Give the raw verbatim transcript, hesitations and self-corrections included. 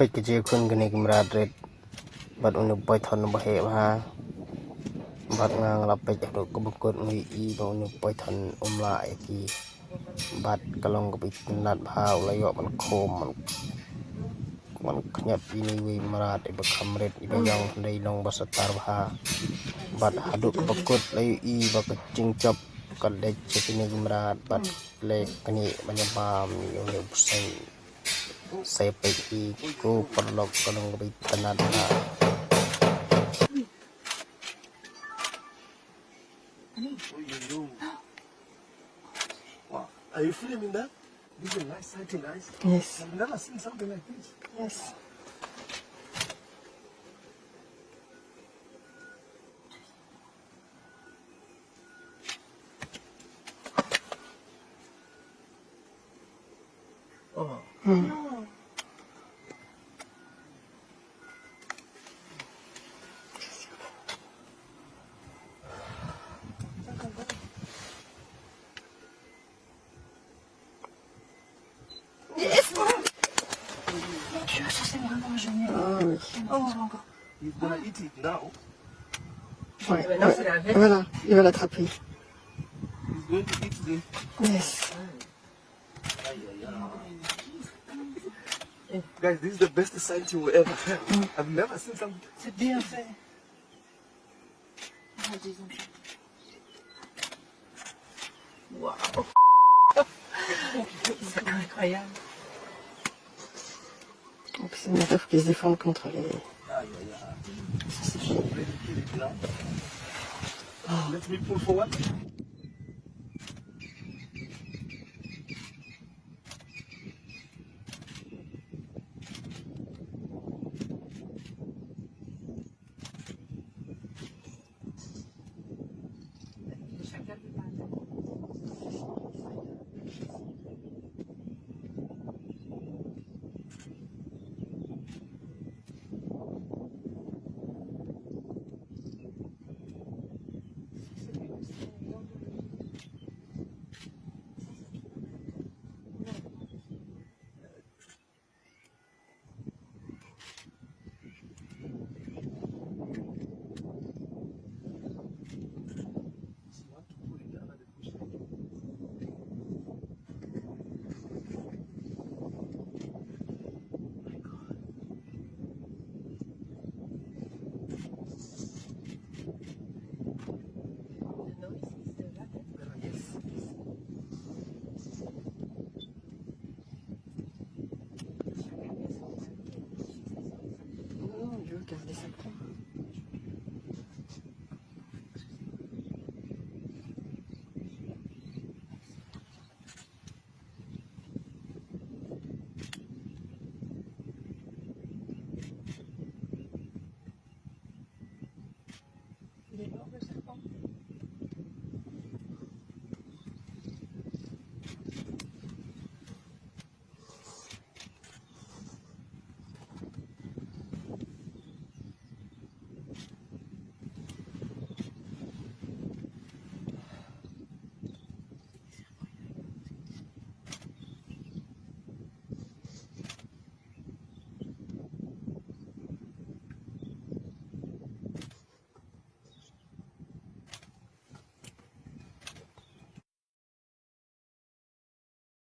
Peit ka jingïakhun kane ka mrad rit bad une u python ba heh bha. Bad nga nga la peit haduh kaba kut, nga ïohi ba une u python um lah ïa ki. Bad ka long kaba itynnad bha, u la ïoh ban khum, ban, ban khñiot ïa une u mrad iba kham rit, iba ïong, hynrei long ba satar bha. Bad haduh kaba kut la ïohi ba ka jingjop ka leit sha kane ka mrad bad leit kane ban ïabam ïa une u bseiñ. Sa peit hi ko paralok, ka long kaba itynnad bha. Wow. Are you filming that? This is a nice sighting, guys. Yes. I've never seen something like this. Yes. Oh. Hmm. Yes. Mon Dieu, ça c'est vraiment génial. Ah oui. Oh. He's gonna eat it now. Ouais, ouais. Voilà, il va l'attraper. He's going to eat the... Yes. Guys, this is the best sighting we ever had. I've never seen something. C'est bien fait. Wow. C'est incroyable. Donc c'est une meuf qui se défend contre les... Let me pull forward. Oh, je veux garder ça.